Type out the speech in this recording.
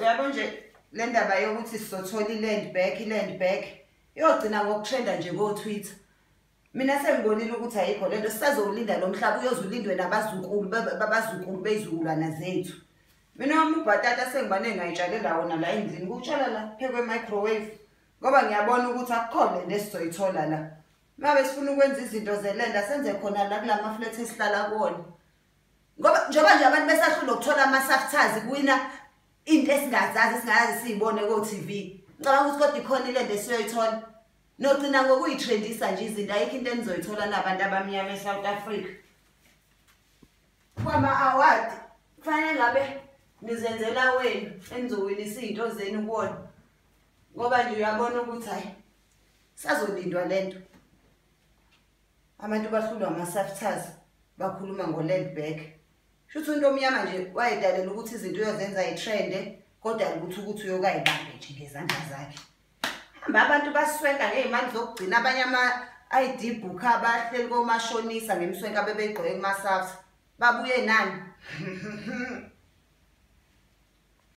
Uyabo nje le ndaba yokuthi sizothola i-land back, i-land back iyogcina ngokutrenda nje ko-Twitter. Mina sengibonile ukuthi ayikho lento, sisazowulinda lo mhlaba, uyoze ulindwe nabazukulu babazukulu bezizukulwana zethu. Mina wami ubhatata sengibane ngayitshalela wona la endlini, kuwutshala la phekwe microwave, ngoba ngiyabona ukuthi akukho lento esizoyithola la. Uma besifuna ukwenza izinto ze-land, asenze khona la kulama flat esihlala kuwona. Ngoba njengoba nje abantu besahlulwa ukuthola ama-SAFTAs kuwina into esingazazi, esingayazi siyibone ko-TV. Ngicabanga ukuthi kodwa ikhona i-land esiyoyithola. Nogcina ngokuyitrendisa nje izinto, ayikho into enizoyithola nabantu abamnyama eSouth Africa. Kwama-award kufanele ngabe nizenzela wenu enizowinisa iy'nto zenu kuwona, ngoba nje uyabona ukuthi hhayi sazolindwa lento. Abantu bahlulwa ama-SAFTAs, bakhuluma ngo-land back. Shuthi umuntu omnyama nje wayedalela ukuthi izinto uyozenza yitrende, kodwa ukuthi uyokayibambe nje ngezandla zakhe. Hamba abantu baswenka ngey'mali zokugcina, abanye ama-ID book abahleli komashonisa ngemswenka bebeyigqoke kuma-SAFTA. Babuye nani?